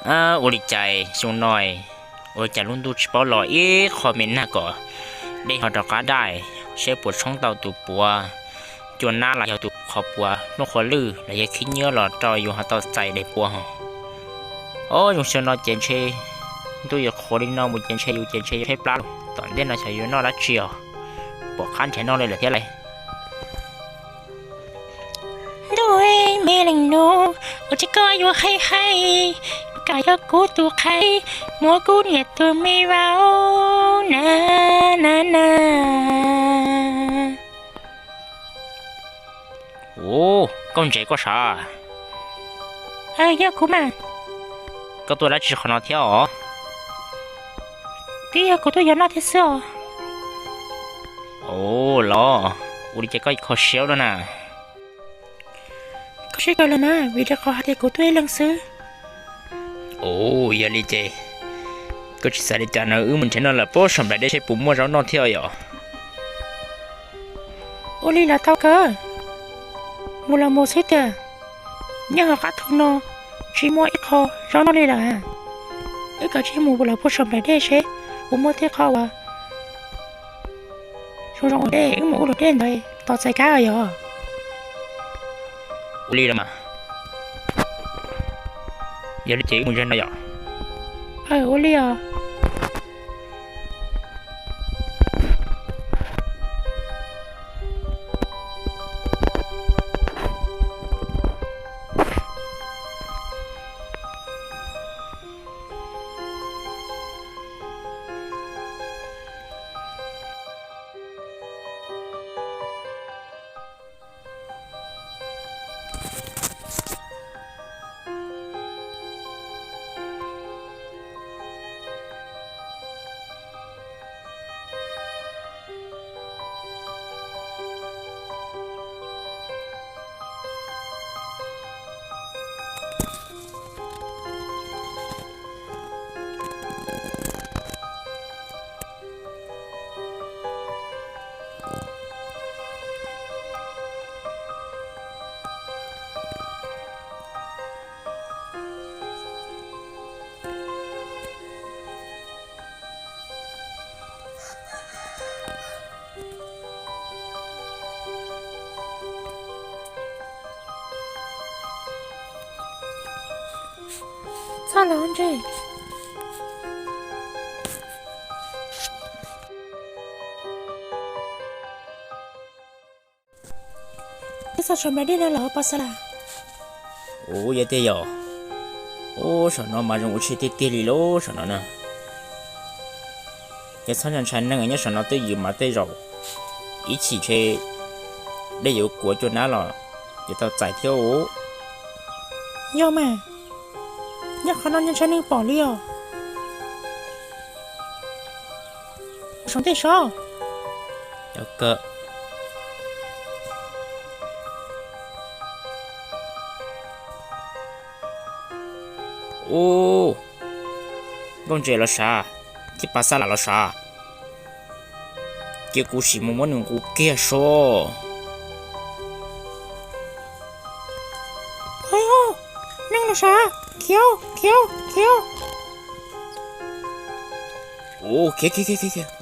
Ua li cas xyoo no, ua li cas lub ntuj tsis paub los ib qho me nag kom dej ho rov qab daj, seb puas tshoob tau tus puav cua nab los yog tus qhov puav hnub qhuav lwj los yog khib nyiab los rau yus ho tau txais daim puav ho. Ob, xyoo no ces ntshe ntuj yuav qhuav li no mus ces ntshe yus ces ntshe yuav tshaib plab lawm, tom ntej no xyov yuav noj dab tsi os, pom qab nrhiav noj li lawm thiab lauj. Ntuj, me leej nus, ua cas koj yuav hais hais, koj yog kuv tus qhev, muab kuv niam tus me vauv na na na. Ua, Nkauj Ntses koj sav? Yog kuv mas. Koj tuaj dab tsi qhov no thiab os? Twb yog kuv tuaj yuav noj thiab xwb os. Ua los, ua li ces koj kho siab no na. Kho siab kawg los na, vim rau qhov hais tias kuv tuaj ib leeg xwb. Ua, yog li ces koj tsis xav li cas no wb mus nrhiav noj lawm pob saum nplaim dej seb puas muaj zaub noj thiab yom. Ua li los tau kawg, mus los mus xwb tiag. Nyob hauv qab thu no tsis muaj ib qho zaub noj li lawm. Wb kav tsij mus lawm puag saum nplaim dej seb puas muaj tej qho uas zoo zoo ua dej, wb mus ua luam dej ntawd tos txais kab yom. Ua li los mas, yog li ces wb mus zaum no yom. Ua li os. Txhob los ntse. Twb txog saum nplaim dej no lawm Pov Xav Las. Ua, yog tiag yom. Ub, saum no mas zoo ua tshis tiag tiag li lauj saum no na. Ces txhob ntshai neeg nyob saum no twb ywm mas tej zaum ib chim ntshe dej yuav kuav cua nab los yuav tau txais thiab. Yog mas, nyob qhov no ntshai neeg pom li os. Saum ntej sav. Ub, Nkauj Ntses los sav, thiab Pov Xav Las los sav. Cia kuv sim mus muab nws nqus kiag saib. Neeg los sav, khiav, khiav, khiav. Ub, khiav, khiav, khiav, khiav.